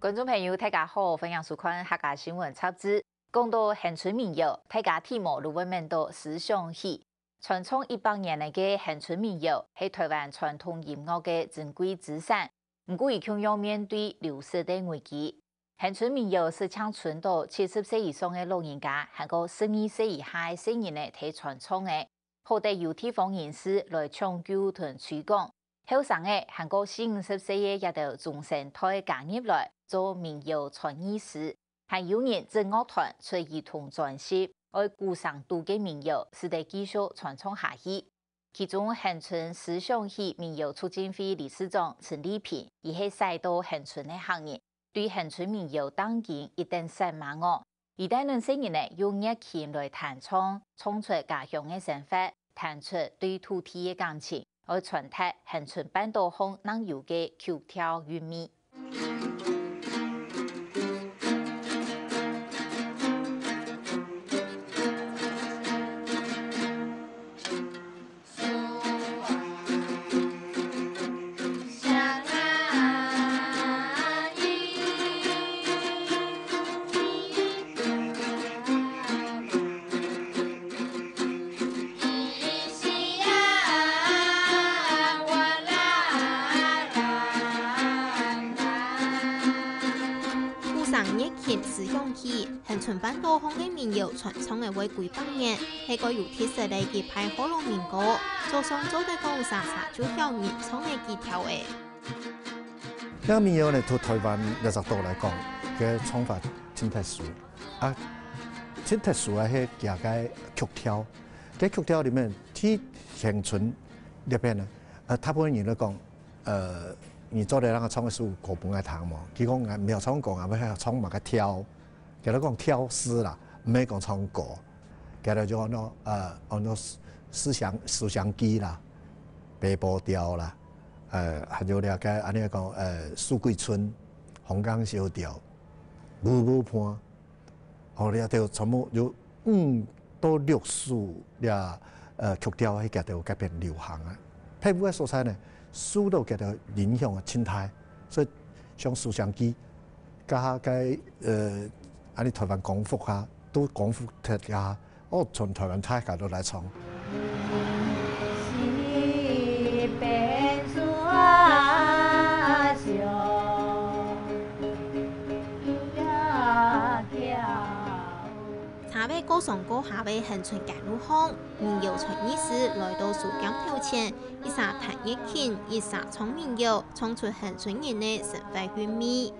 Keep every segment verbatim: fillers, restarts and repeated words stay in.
觀眾朋友，大家好，歡迎收看客家新聞雜誌。講到恆春民謠，大家知無就會愐到思想起。傳唱一百年个恆春民謠，係臺灣傳統音樂个珍貴資產，毋過佢共樣面對流失个危機。恆春民謠實際賰到七十歲以上个老人家，還過十二歲以下个細人仔在傳唱个，好得有地方人士來搶救同推廣。 後生仔還過四五十歲个這兜中生代加入來做民謠傳藝師，還有人整樂團出兒童專輯，愛鼓聲肚个民謠，使得繼續傳唱下去。其中，恆春思想起民謠促進會理事長陳麗萍，佢係徙到恆春个客人，對恆春民謠當今一等煞猛哦。 佢帶等細人仔用熱情來彈唱，唱出家鄉个生活，彈出對土地个感情，愛傳達恆春半島項能有个曲調韻味。鼓聲熱琴思想起， 恆春半島項个民謠傳唱了會幾百年，係蓋有特色个一派學老民歌，早上做得講沙沙就曉吟唱个技巧仔。這民謠呢，對臺灣這隻島來講，佢个唱法盡特殊。啊，盡特殊个係佢个曲調。該曲調裡面，在恆春這片呢，呃，大部分人都講，呃，你做得讓佢唱一首歌分𠊎聽無？佢講，𠊎無唱歌，𠊎愛唱麼个調？ 佢兜講調詩啦，毋係講唱歌。佢兜就安到，呃，安到思想，思想記啦，白布調啦，呃，還有這个，恁呢講，呃，四季春、紅港小調、舞舞伴，哦，這兜全部有五到六首這，呃，曲調，係佢兜該片流行啊。別个所在呢，受到佢兜影響啊，盡大。所以像思想記， 加下該，呃，恁呢臺灣光復下，都光復忒啊，哦，全臺灣大家都來唱。車仔過上過下个恆春街路項，民謠傳藝師來到書店頭前，一儕彈熱琴，一儕唱民謠，唱出恆春人个生活韻味。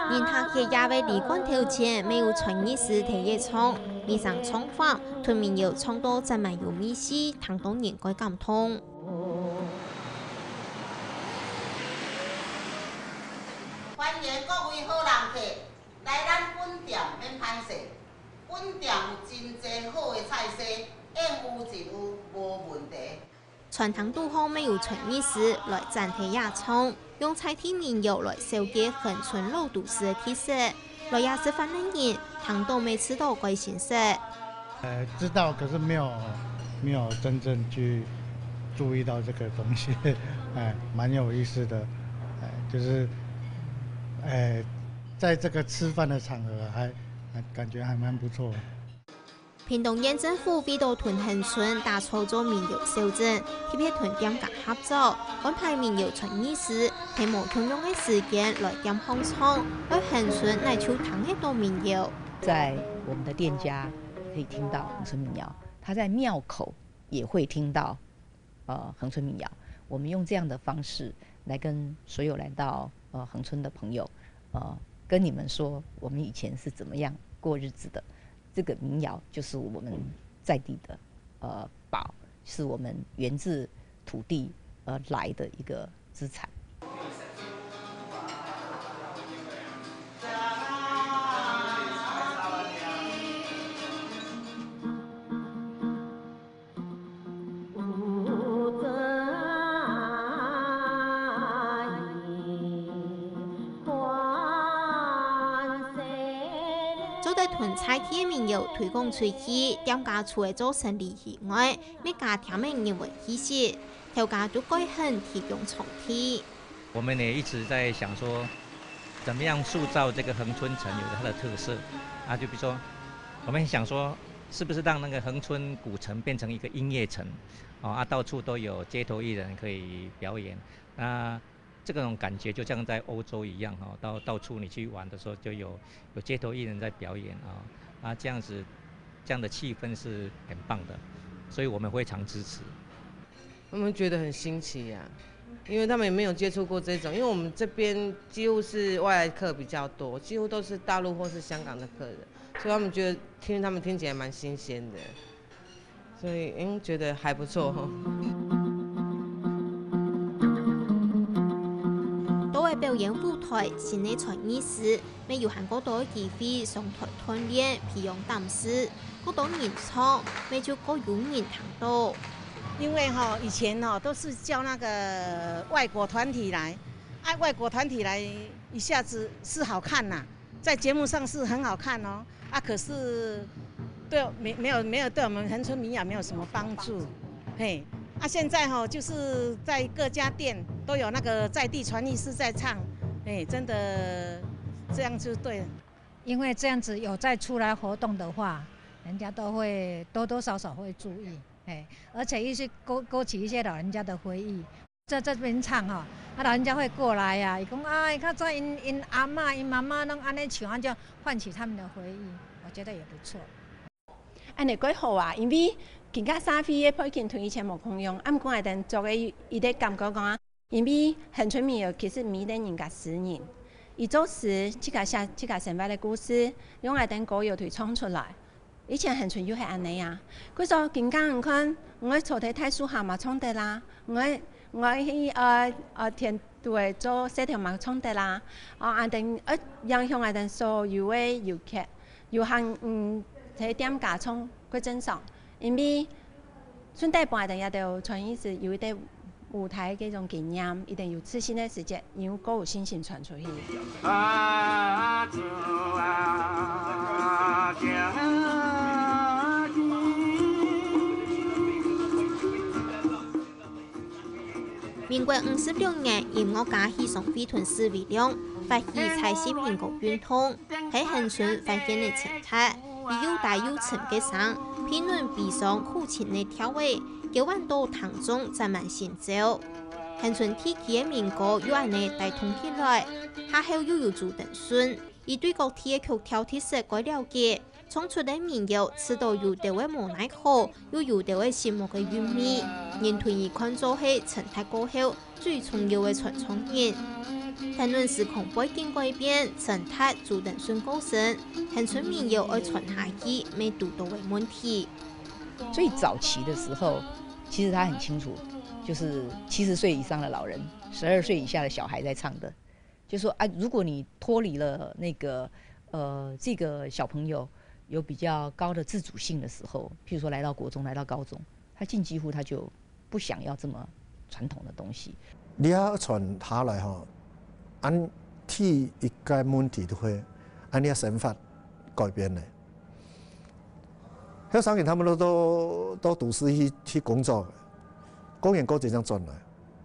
人客歇業个旅館頭前，乜有傳藝師在該唱，一聲唱法，同民謠唱到正滿有味緒，聽到人蓋感動。 歡迎各位好人客來咱本店免歹勢，本店有真濟好个菜色，應有盡有，無問題。餐廳肚項乜有傳藝師來展示演唱，用在地民謠來紹介恆春老都市个特色。 來這食飯个人，聽到乜試著蓋新鮮。呃，知道，可是沒有，沒有真正去注意到這個東西，哎，蠻有意思的，哎，就是，哎，在這個吃飯的場合還，還感覺還蠻不錯。 屏東縣政府為著同恆春打造做民謠小鎮，特別同店家合作，安排民謠傳藝師，在無共樣个時間來店項唱，愛恆春哪就聽得著民謠。在我們的店家可以聽到恆春民謠，他在廟口也會聽到，呃，恆春民謠。我們用這樣的方式來跟所有來到，呃，恆春的朋友，呃，跟你們說我們以前是怎麼樣過日子的。 這個民謠就是我們在地的，呃，寶，是我們源自土地而來的一個資產。做得同在地个民謠推廣出去，店家除了做生理以外，乜加添了人文氣息，頭家就蓋肯提供場地。我们也一直在想说，怎么样塑造这个恒春城有它的特色啊？就比如说，我们想说，是不是让那个恒春古城变成一个音乐城？哦啊，到处都有街头艺人可以表演。那这种感觉就像在欧洲一样哈，到到处你去玩的时候，就有有街头艺人在表演啊，啊这样子，这样的气氛是很棒的，所以我们非常支持。他们觉得很新奇呀、因为他们也没有接触过这种，因为我们这边几乎是外来客比较多，几乎都是大陆或是香港的客人，所以他们觉得听他们听起来蛮新鲜的，所以嗯觉得还不错哈。多个表演舞台，新个传艺师，乜有還過多个機會上台鍛鍊、培養膽識，過多人唱，乜就過有人聽到。因为哈，以前哈都是叫那个外国团体来，啊，外国团体来一下子是好看呐，在节目上是很好看哦，啊，可是对没没有没有对我们恒春民谣没有什么帮助，嘿，啊，现在哈就是在各家店都有那个在地传艺师在唱，哎，真的这样就对了。因为这样子有再出来活动的话，人家都会多多少少会注意，哎，而且一些勾勾起一些老人家的回忆。在这边唱哈，啊，老人家会过来呀、伊讲啊，伊看做因因阿嬷、因妈妈拢安尼唱，啊，就唤起他们的回忆，我觉得也不错。安尼蓋好啊，因为今个社会个背景同以前无共样，啊，毋过𠊎等做个一个感觉讲啊，因为恒春民謠其实每个人个私人，伊做事自家写自家生活个故事，用𠊎等歌謠推唱出来。 以前恒春又係恁呢啊。故所今下你看，𠊎坐在大樹下嘛唱得啦，𠊎𠊎去呃呃田肚个做事頭嘛唱得啦。哦，恁等呃影響𠊎等所有个遊客，遊行嗯在店家唱過正常，因為順帶幫𠊎等這兜傳藝師有一個 舞台个種經驗，一定有自信个時節，又過有信心傳出去。民國五十六年，音樂家許常惠同施維良發起彩色民歌運動， 係恆春發現个陳達，以又大又沉个聲，鼻嗙悲傷苦情个調仔，交換到聽眾讚滿心焦。恆春地區个民歌又恁呢帶動起來，下後又有朱登順，以對各地个曲調特色蓋了解，唱出个民謠，試著有兜仔無奈何， 又有兜仔寂寞个韻味，人同佢看做係陳達過後最重要个傳唱人。談論時空背景改變，陳達、朱登順過身，恆春民謠愛傳下去，乜堵著个問題。最早期的时候，其实他很清楚，就是七十岁以上的老人，十二岁以下的小孩在唱的，就说啊，如果你脱离了那个呃这个小朋友有比较高的自主性的时候，譬如说来到国中、来到高中，他进几乎他就不想要这么传统的东西。你要传下来吼，恁第一个问题就会，恁你个生活改变了。后生人他们都都都读书去去工作，工人过节这样转来，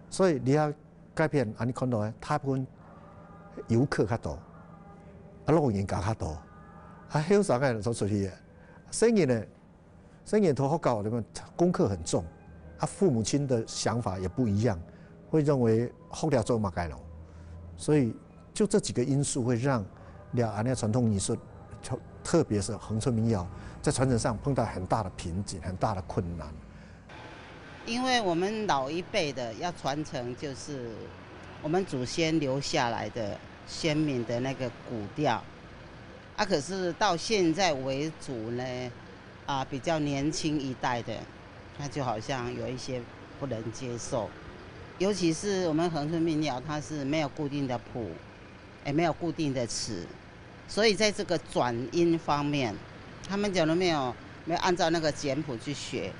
所以你要改变，恁你看到个大部分游客较多，啊老人家较多，啊后生个人走出去个，生人呢，生人读学校里面功课很重，啊父母亲的想法也不一样，会认为学了做么个咯，所以就这几个因素会让了俺的传统艺术，特特别是恒春民谣，在传承上碰到很大的瓶颈，很大的困难。 因为我们老一辈的要传承，就是我们祖先留下来的先民的那个古调，啊，可是到现在为止呢，啊，比较年轻一代的，他就好像有一些不能接受，尤其是我们恒春民谣，它是没有固定的谱，也没有固定的词，所以在这个转音方面，他们假如没有没有按照那个简谱去学，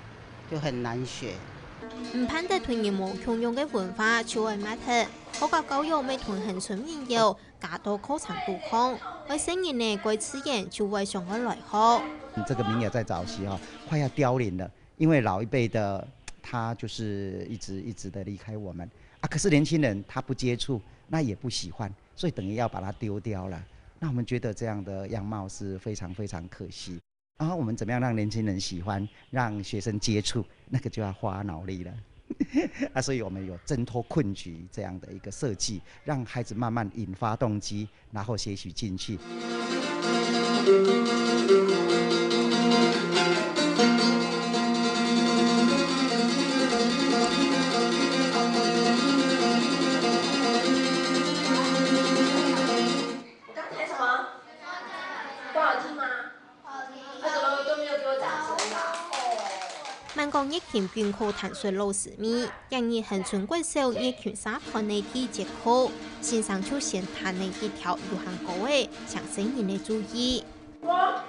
就很难学。毋盼得同人無共樣个文化就愛抹忒，學校教育乜同恆春民謠加到課程肚項，愛細人仔蓋自然就會想愛來學。這個民謠在早期哈，快要凋零了，因為老一輩的他就是一直一直的離開我們啊，可是年輕人他不接觸，那也不喜歡，所以等於要把它丟掉了。那我們覺得這樣的樣貌是非常非常可惜。 然後我們怎麼樣讓年輕人喜歡，讓學生接觸，那個就要花腦力了。啊，所以我們有掙脫困局這樣的一個設計，讓孩子慢慢引發動機，然後些許興趣。我剛才什麼？不好聽嗎？ 滿國熱情軍歌彈說老師味，這日恆春國小熱情社團个第一節課，先生就先彈了一條流行歌仔，請細人仔注意。好，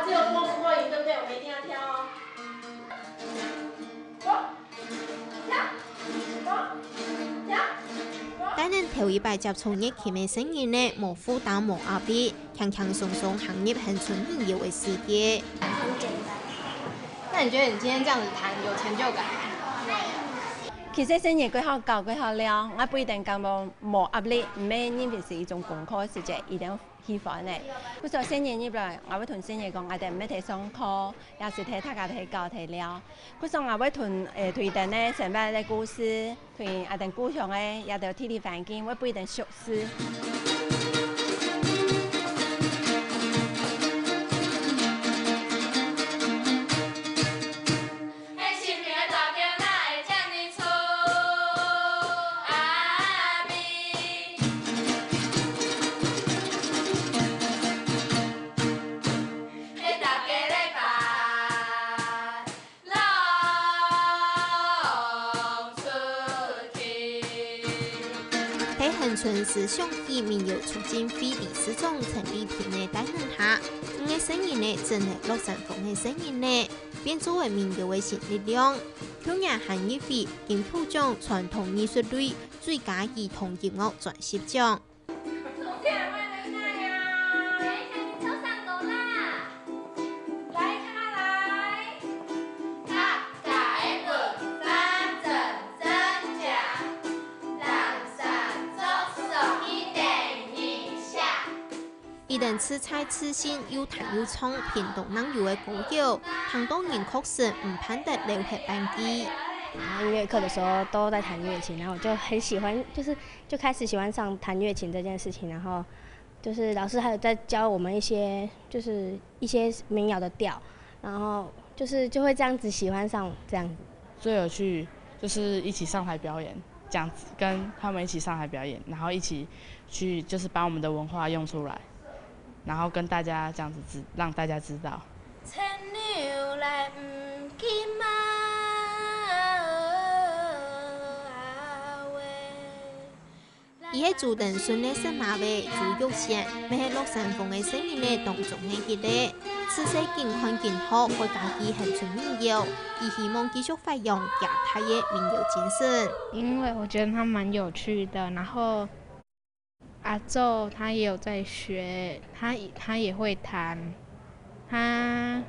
只有說不會，對不對？我們一定要挑哦。 帶等頭一擺接觸熱情个細人仔，無負擔、無壓力，輕輕鬆鬆行入恆春民謠个世界。那你覺得你今天這樣子彈有成就感嗎？其實細人仔蓋好搞、蓋好尞，𠊎不一定講無、無壓力，毋係認為係一種功課，係一種 喜歡个。故所細人入來，𠊎會同細人講，𠊎兜毋係在上課，也係在大家在搞在尞。故所𠊎會同，誒，推等个生活个故事，推𠊎兜故鄉个，也兜地理環境，會分佢等熟識。 在恆春思想起民謠促進會理事長陳麗萍个帶領下，五個細人仔，真个落山風个細人仔， 變做了民謠个新力量。舊年還入圍金曲獎傳統藝術類最佳兒童音樂專輯獎。佢等自在自信，又彈又唱屏東浪遊个歌謠，聽到人確實毋盼得溜忒半句。然後音樂課的時候都在彈月琴，然後我就很喜歡，就是就開始喜歡上彈月琴這件事情，然後就是老師還有在教我們一些，就是一些民謠的調，然後就是就會這樣子喜歡上這樣子。最有趣就是一起上台表演，這樣子跟他們一起上台表演，然後一起去就是把我們的文化用出來，然後跟大家這樣子知，讓大家知道。 佢係朱登順个孫阿妹朱玉仙，乜係落山風个細人仔當中个一個。自細緊看緊學，會家己哼出民謠，佢希望繼續發揚厥大个民謠精神。因為我覺得它蠻有趣的，然後 阿祖他也有在學，他他也會彈，他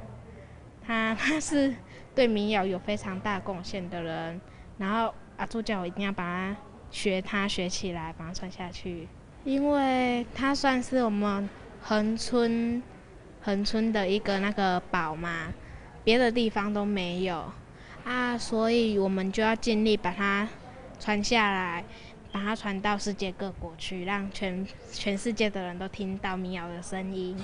他他是對民謠有非常大貢獻的人。然後阿祖叫我一定要把它學，它學起來，把它傳下去，因為它算是我們恆春恆春的一個那個寶嘛，別的地方都沒有啊，所以我們就要盡力把它傳下來，把它傳到世界各國去，讓全全世界的人都聽到民謠的聲音。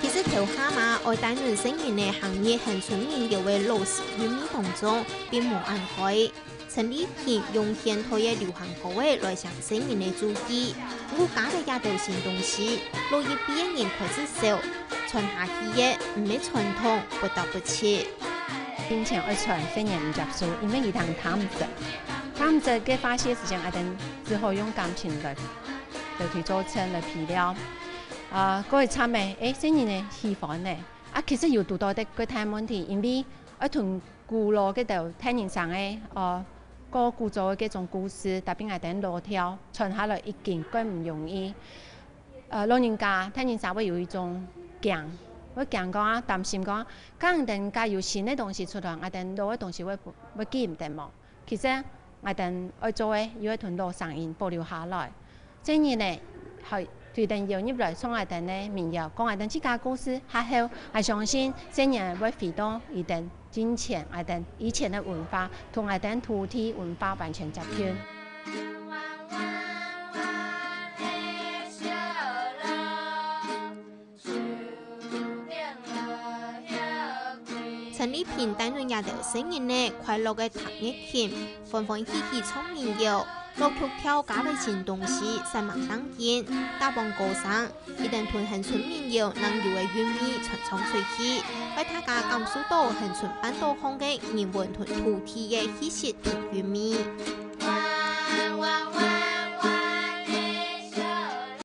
其實頭下嘛，愛帶領細人仔行入恆春民謠个老師韻味當中，並無恁會。 陳麗萍用現代个流行歌仔來搶細人个注意，又加了這兜新東西，老一輩个人開始笑，傳下去个毋係傳統，不得不去。以前愛傳，細人毋接受，因為佢聽聽毋識，聽毋識个話，這時間𠊎兜只好用感情來就去做成來肥料。啊，過一站仔，誒，細人仔喜歡呢。啊，其實有堵到一個大問題，因為愛同古老該兜大人生个，呃，過古早个該種故事，搭配𠊎兜老調傳下來已經蓋毋容易。呃，老人家、大人生會有一種驚，會驚講啊，擔心講，假使𠊎兜有新个東西出來，𠊎兜老个東西會，會記毋得無？其實𠊎兜愛做个，又愛同老聲音保留下來。細人仔，還對等邀入來上𠊎兜个民謠，講𠊎兜自家故事，下後，𠊎相信細人仔會回到佢兜進前，𠊎兜以前个文化，同𠊎兜土地文化完全接近。 陳麗萍帶等這兜細人仔快樂个聽月琴，歡歡喜喜唱民謠，樂曲調加倍新東西，煞猛當今，打幫歌聲，一等同恆春民謠能有个韻味傳唱出去，為大家感受到恆春半島項个人文同土地个氣息同韻味。